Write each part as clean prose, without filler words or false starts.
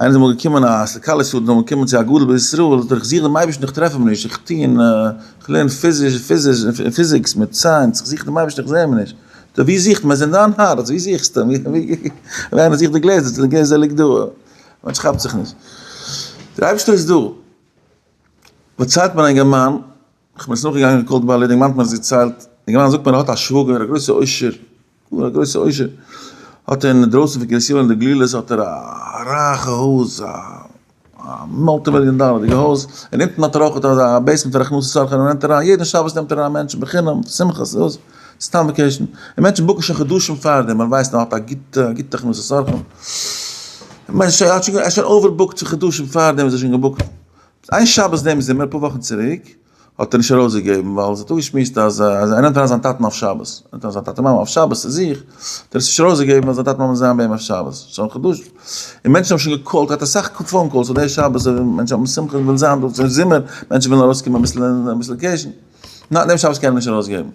איינער איז אמאל געקומען א college student איז אמאל געקומען צו א גדול בישראל, זאגט ער איך זוך דעם אייבערשטן איך טרעף אים נישט, איך טו און איך לערן physics מיט science, איך זוך דעם אייבערשטן איך זע אים נישט. זאגט ער ווי זוכט מען? עס איז אין דיין הארץ, ווי זוכסטו אים? ווי איינער זוכט די גלעזער, די גלעזער ליגט דא, מענטש כאפט זיך נישט. דער אייבערשטער איז דא. פארציילט מיר א אינגערמאן, איך בין עס נאכגעגאנגען געקאלט ביי א אינגערמאן האט מיר עס דערציילט, אינגערמאן זאגט מיר ער האט א שוואגער א גרויסע עושר, גאר א גרויסע עושר, האט ער אינדרויסן פון קרית יואל אין די גלילות האט ער א רייכע הויז, א multi מיליאן דאלערדיגע הויז, און אונטן האט ער אויך אזא basement פאר הכנסת אורחים, און נעמט אריין יעדן שבת נעמט ער אריין מענטשן בחינם, שמחות, סתם vacation, און מענטשן book ן שוין חדשים פארדעם, מען ווייסט ער האט א גוטע גוטע הכנסת אורחים, ער איז שוין overbooked פון חדשים פארדעם איז ער שוין גע booked. איין שבת דעם זומער אפאר וואכן צוריק האט ער נישט ארויסגעגעבן ווייל עס האט אפגעשמועסט אז ער נעמט אריין זיין טאטן אויף שבת, ער נעמט אריין זיין טאטע מאמע אויף שבת צו זיך, האט ער עס נישט ארויסגעגעבן אז זיין טאטע מאמע זענען ביי אים אויף שבת, שוין חדשים, און מענטשן האבן שוין געקאלט, ער האט אסאך phone calls אויף די שבת, מענטשן האבן שמחה ווילן זיין דא, ס'איז זומער, מענטשן ווילן ארויסקומען אביסל אביסל vacation, ניין דעם שבת קען ער נישט ארויסגעבן.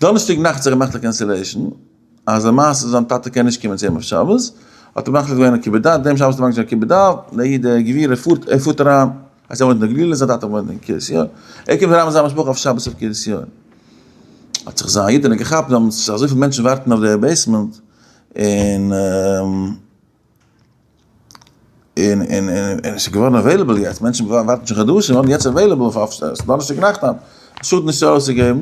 דאנערשטאג נאכט האט זיך געמאכט א cancellation. אז למעשה זיין טאטע קען נישט קומען צו אים אויף שבת, האט ער מחליט געווען א כיבוד אב, דעם שבת האט ער מחליט געווען א כיבוד אב, דער איד דער גביר ער פארט ער פארט אריין, אז ער וואוינט אין די גלילות זיין טאטע וואוינט אין קרית יואל, ער קומט אריין מיט זיין משפחה אויף שבת אויף קרית יואל, האט זיך זיין אידענע געכאפט, אזויפיל מענטשן ווארטן אויף די basement, און. און און און עס איז געווארן available יעצט, מענטשן ווארטן שוין חדשים, האבן יעצט available אויף דאנערשטאג נאכט היינט, א שאד נישט צו ארויסצוגעבן,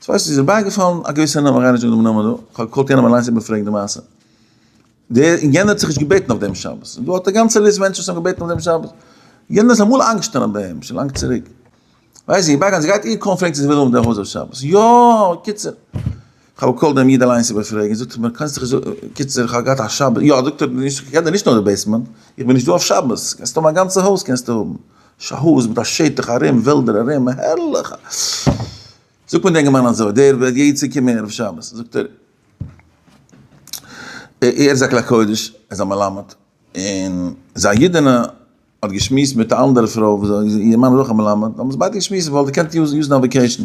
כ'ווייס נישט, איז בייגעפאלן א געוויסע נאמען, כ'גיי נישט זאגן דעם נאמען דא, כ'האב געקאלט יענעם אליינס איבערפרעגן די מעשה, דער און יענער האט זיך נישט געבעטן אויף דעם שבת, און דא האט א גאנצע list מענטשן וואס האבן געבעטן אויף דעם שבת, יענער איז אמאל איינגעשטאנען ביי אים, שוין לאנג צוריק. ווייס איך, בייגאנג, זי גייט איר קוים פרעגן צו זי וויל האבן די הויז אויף שבת. יא! קיצור. כ'האב געקאלט דעם איד אליינס איבערפרעגן, זאגט ער מיר, קענסט דיך נישט, קיצור, כ'האב געהאט א שבת, יא, זאגט ער, נישט, כ'קען דיר נישט נאר די basement, איך בין נישט דא אויף שבת, קענסט האבן א גאנצע הויז קענסטו האבן, א הויז מיט א שטח ארום, וועלדער ארום, הערליך! זאגט מיר דער אינגערמאן אזוי, דער וועט יעצט צוקומען ערב שבת, זאגט ער, ער איז א כלי קודש, ער איז א מלמד, און זיין אידענע האט געשמועסט מיט א אנדערע פרוי וואס איר מאן איז אויך א מלמד, האבן זיי ביידע געשמועסט וואלט געקענט use ן א vacation,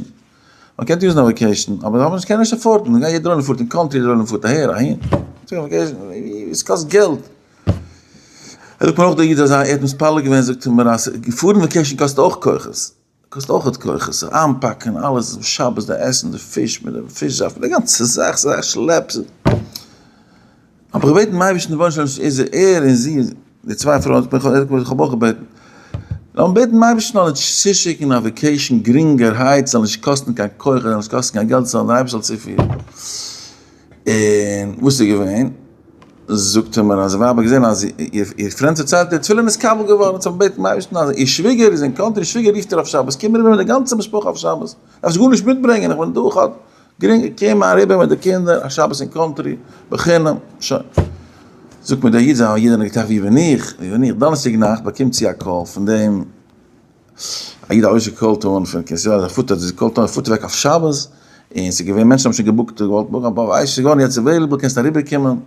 מען קען use ן א vacation, אבער זיי האבן נישט קענען נישט afford ן, יעדער איינער פארט אין country, יעדער איינער פארט אהער אהין, עס קאסט געלט. ער זאגט מיר אויך דער איד אז ער האט מתפלל געווען זאגט ער מיר אז פארן vacation קאסט אויך כוחות. קאסט אויכעט כוחות, זיך איינפאקען אלעס, שבת די עסן, די פיש מיט די פיש זאפט, די גאנצע זאך ס'איז א שלעפ, האב איך געבעטן דעם אייבערשטן רבונו של עולם איז ער און זי, די צוויי פרויען, איך האב אויך געבעטן, לאמיר בעטן דעם אייבערשטן זאל אונז צושיקן א vacation גרינגערהייט, ס'זאל נישט קאסטן קיין כוחות, ס'זאל נישט קאסטן קיין געלט, ס'זאל דער אייבערשטער זאל צופירן. און וואס איז געווען? זאגט ער מיר אז די ווייב האט געזען אז איר friend פארציילט איר תפילה נתקבל געווארן, זיי האבן געבעטן דעם אייבערשטן אז איר שוויגער איז אין country, שוויגער רופט איר אויף שבת, קום אריבער מיט די גאנצע משפחה אויף שבת, דארפסט גארנישט מיטברענגען, איך בין דא, איך האב גרינג, קום אריבער מיט די קינדער א שבת אין country, בחינם, שוין. זאגט מיר דער איד, זיי האבן יעדער געטראכט ווי בין איך, ווי בין איך, דאנערשטאג נאכט באקומט זי א call פון דעם א איד א עושר קאלט אן פון קרית יואל אז ער פארט אז קאלט אן ער פארט אוועק אויף שבת און ס'איז געווען מענטשן האבן שוין גע book ט געוואלט book ן אבער ווייסט ס'איז געווארן יעצט available קענסט אריבער קומען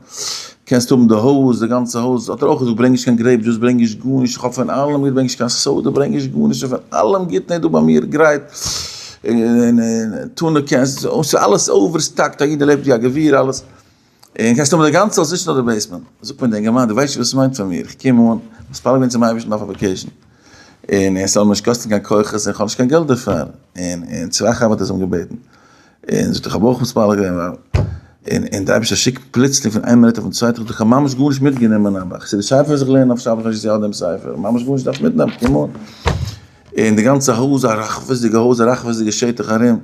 קענסט האבן די הויז די גאנצע הויז האט ער אויך געזאגט ברענג נישט קיין grape juice ברענג נישט גארנישט איך האב פון אלעם גוט ברענג נישט קיין soda ברענג נישט גארנישט פון אלעם גוטן איז דא ביי מיר גרייט און tuna קענסט און ס'איז אלעס overstocked א איד לעבט ווי א גביר אלעס. און קענסט האבן די גאנצע הויז נישט נאר די basement, זאגט מיר די אינגערמאן דו ווייסט נישט וואס עס מיינט פאר מיר, איך קום אן, מתפלל געווען צום אייבערשטן אויף א vacation, און עס זאל מיר נישט קאסטן קיין כוחות און איך האב נישט קיין געלט דערפאר, און און צוויי חבר'טעס האבן געבעטן, און זאגט איך האב אויך מתפלל געווען, און און די אייבערשטער שיקט פלוצלינג פון איין מינוט אויפן צווייטן, איך האב ממש גארנישט מיטגענומען, אבער חסידישע ספר וואס איך לערן אויף שבת איך נישט דעם ספר, ממש גארנישט דארף מיטנעמען, קום אן, און די גאנצע הויז א רחבות'דיגע הויז א רחבות'דיגע שטח ארום.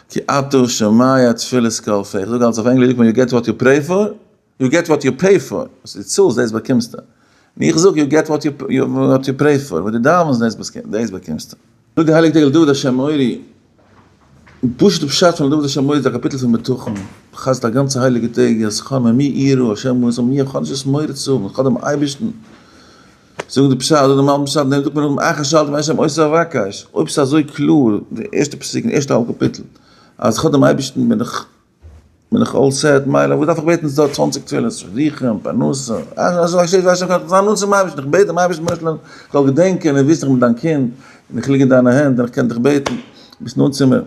כי אתה שומע תפילת כל פה, איך זאג אלץ אויף ענגליש זאגט מען you get what you pray for, you get what you pay for, וואס דו צאלסט דאס באקומסטו, און איך זאג you get what you pray for, וואס דו דאווענסט דאס באקומסטו. זאגט די הייליגע דגל דוד השם אורי, פשוט'ע פשט פון דוד השם אורי איז א קאפיטל פון בטחון, חזר'ט א גאנצע הייליגע טעג אז כ'האב ממי אירא השם אורי, זאל מיר איך האב נישט וואס מורא צו האבן, איך האב דעם אייבערשטן, זאגט די פשט, זאגט די מלבי"ם פשט, דעם זאגט מען נאך אחר שאלתי מהשם אותו אבקש, אויב ס'איז אזוי קלאר, די ערשטע פסוק אין ערשטע האלב קאפיטל, אז איך האב דעם אייבערשטן בין איך בין איך all set, מילא וואס דארף איך בעטן דארט צוואנציג תפילות, שידוכים, פרנסה, אז איך ווייס איך קען זיין נאנט צום אייבערשטן, איך בעט דעם אייבערשטן רבונו של עולם, איך זאל געדענקען און וויסן איך בין דיין קינד, און איך ליג אין דיינע הענט און איך קען דיך בעטן, ביסט נאנט צו מיר.